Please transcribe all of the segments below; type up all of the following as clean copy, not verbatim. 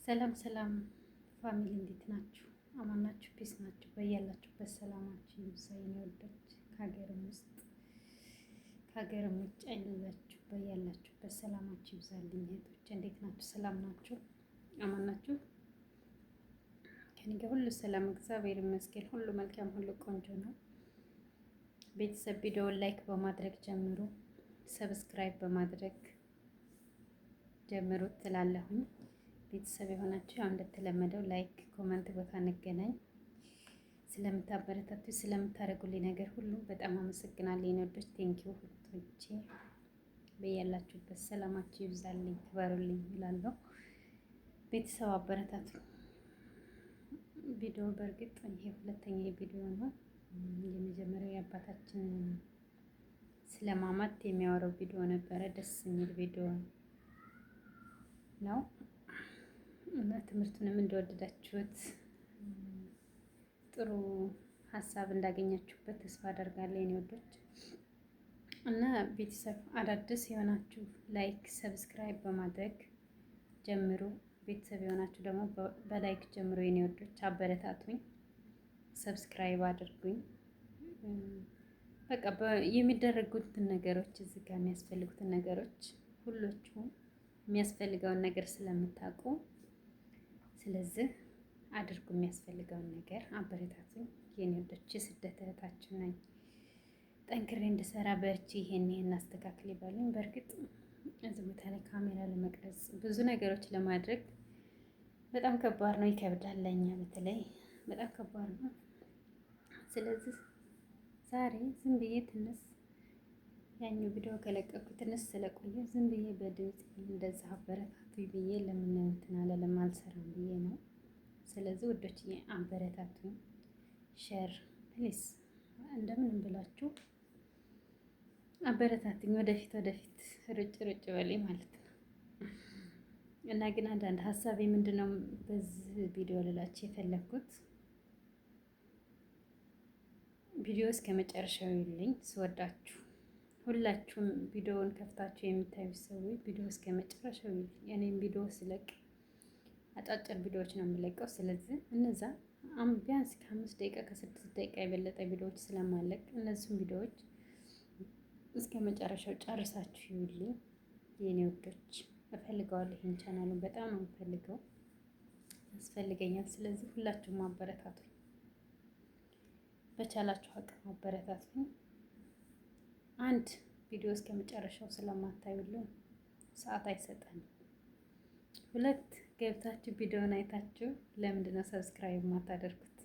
ሰላም ሰላም family፣ እንዴት ናችሁ? አማን ናችሁ? Peace ናችሁ? በያላችሁበት ሰላማችሁ ይብዛ። የኔ ወዶች ከሀገርም ውስጥ ከሀገርም ውጭ ያላችሁ በያላችሁበት ሰላማችሁ ይብዛልኝ። እህቶች እንዴት ናችሁ? ሰላም ናችሁ? አማን ናችሁ? ከእኔ ጋር ሁሉ ሰላም፣ እግዚአብሔር ይመስገን። ሁሉ መልካም፣ ሁሉ ቆንጆ ነው። ቤተሰብ ቪዲዮውን like በማድረግ ጀምሩ፣ subscribe በማድረግ ጀምሩ ትላለሁኝ። ቤተሰብ የሆናችሁ ያው እንደተለመደው like፣ comment ቦታ እንገናኝ። ስለምታበረታቱ ስለምታደርጉልኝ ነገር ሁሉ በጣም አመሰግናለሁ። የኔ ወዶች thank you እህቶቼ፣ በያላችሁበት ሰላማችሁ ይብዛልኝ፣ ክበሩልኝ እላለሁ። ቤተሰብ አበረታቱ። ቪዲዮ በእርግጥ ይሄ ሁለተኛ ቪዲዮ ነው። የመጀመሪያው የአባታችን ስለማማት የሚያወራው ቪዲዮ ነበረ። ደስ የሚል ቪዲዮ ነው እና ትምህርቱንም እንደወደዳችሁት ጥሩ ሀሳብ እንዳገኛችሁበት ተስፋ አደርጋለሁ የኔ ወዶች። እና ቤተሰብ አዳዲስ የሆናችሁ like፣ subscribe በማድረግ ጀምሩ። ቤተሰብ የሆናችሁ ደግሞ በ like ጀምሩ የኔ ወዶች፣ አበረታቱኝ፣ subscribe አድርጉኝ። በቃ የሚደረጉትን ነገሮች እዚህ ጋር የሚያስፈልጉትን ነገሮች ሁሎቹም የሚያስፈልገውን ነገር ስለምታውቁ ስለዚህ አድርጉ የሚያስፈልገውን ነገር አበረታቱኝ። የኔ ወዶች የስደት እህታችሁ ነኝ። ጠንክሬ እንድሰራ በርቺ፣ ይሄን ይሄን አስተካክል ይበሉኝ። በእርግጥ እዚህ ቦታ ላይ ካሜራ ለመቅረጽ ብዙ ነገሮች ለማድረግ በጣም ከባድ ነው፣ ይከብዳል። ለእኛ በተለይ በጣም ከባድ ነው። ስለዚህ ዛሬ ዝም ብዬ ትንሽ ያኛው ቪዲዮ ከለቀኩ ትንሽ ስለቆየ ዝም ብዬ በድምፅ እንደዛ አበረታቱ ብዬ ለምን እንትን አለለም አልሰራም ብዬ ነው። ስለዚህ ውዶች አበረታቱኝ፣ share please፣ እንደምንም ብላችሁ አበረታቱኝ። ወደፊት ወደፊት ሩጭ ሩጭ በሌ ማለት ነው። እና ግን አንዳንድ ሀሳቤ ምንድነው በዚህ ቪዲዮ ልላችሁ የፈለግኩት ቪዲዮ እስከ መጨረሻው ይልኝ ስወዳችሁ ሁላችሁም ቪዲዮውን ከፍታችሁ የምታዩ ሰዎች ቪዲዮ እስከ መጨረሻው ይልኝ። እኔም ቪዲዮ ስለቅ አጫጭር ቪዲዮዎች ነው የምለቀው። ስለዚህ እነዛ ቢያንስ ከ5 ደቂቃ ከ6 ደቂቃ የበለጠ ቪዲዮዎች ስለማለቅ እነዚህም ቪዲዮዎች እስከ መጨረሻው ጨርሳችሁ ይውልኝ የኔ ውዶች። እፈልገዋለሁ። ይህን ቻናሉን በጣም ነው የምፈልገው፣ ያስፈልገኛል። ስለዚህ ሁላችሁም አበረታቱኝ፣ በቻላችሁ አቅም አበረታቱኝ። አንድ ቪዲዮ እስከ መጨረሻው ስለማታዩልን ሰዓት አይሰጠንም። ሁለት ገብታችሁ ቪዲዮን አይታችሁ ለምንድን ነው subscribe የማታደርጉት?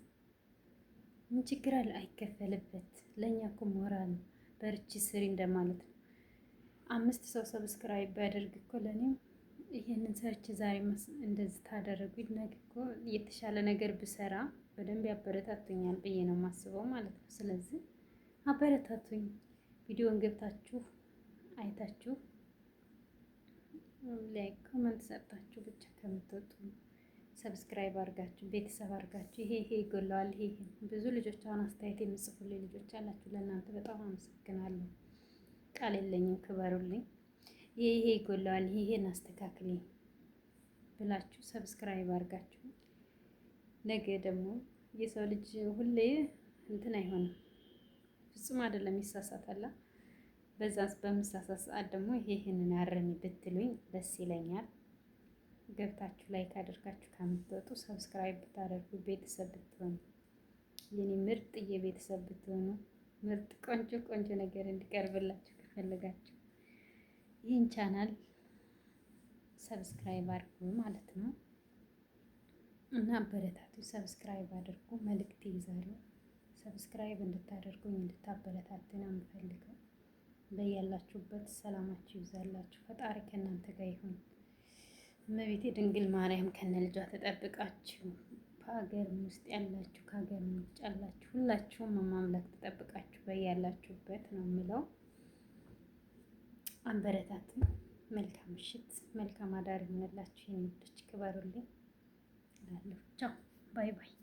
ምን ችግር አለ? አይከፈልበት። ለእኛ እኮ ሞራል ነው። በርቺ ስሪ እንደማለት ነው። አምስት ሰው subscribe ቢያደርግ እኮ ለእኔም ይህንን ሰርች ዛሬ እንደዚህ ታደረጉኝ ነገ እኮ የተሻለ ነገር ብሰራ በደንብ ያበረታቱኛል ብዬ ነው የማስበው ማለት ነው። ስለዚህ አበረታቱኝ። ቪዲዮን ገብታችሁ አይታችሁ like comment ሰጥታችሁ ብቻ ከምትወጡ subscribe አድርጋችሁ ቤተሰብ አድርጋችሁ ይሄ ይሄ ይጎለዋል፣ ይሄ ብዙ ልጆች አሁን አስተያየት የምጽፉልኝ ልጆች አላችሁ። ለእናንተ በጣም አመሰግናለሁ። ቃል የለኝም፣ ክበሩልኝ። ይሄ ይሄ ይጎለዋል፣ ይሄ ይሄን አስተካክሊ ብላችሁ subscribe አድርጋችሁ ነገ ደግሞ የሰው ልጅ ሁሌ እንትን አይሆንም፣ ፍጹም አይደለም፣ ይሳሳታል። በዛ በምሳሳት ሰዓት ደግሞ ይሄ ይሄንን አርሚ ብትሉኝ ደስ ይለኛል። ገብታችሁ like አድርጋችሁ ከምትወጡ subscribe ብታደርጉ ቤተሰብ ብትሆኑ የኔ ምርጥ የቤተሰብ ብትሆኑ ምርጥ ቆንጆ ቆንጆ ነገር እንዲቀርብላችሁ ከፈለጋችሁ ይህን channel subscribe አድርጉ ማለት ነው እና አበረታቱ። Subscribe አድርጉ። መልእክቴ የዛሬው subscribe እንድታደርጉኝ እንድታበረታቱ ነው የምፈልገው። በያላችሁበት ሰላማችሁ ይብዛላችሁ። ፈጣሪ ከእናንተ ጋር ይሁን። እመቤቴ ድንግል ማርያም ከነ ልጇ ተጠብቃችሁ በሀገርም ውስጥ ያላችሁ ከሀገርም ውጭ ያላችሁ ሁላችሁም ማምላክ ተጠብቃችሁ በያላችሁበት ነው የምለው። አበረታትን። መልካም ምሽት፣ መልካም አዳር ይሆንላችሁ። የኔ ውዶች ክበሩልኝ እላለሁ። ቻው bye bye።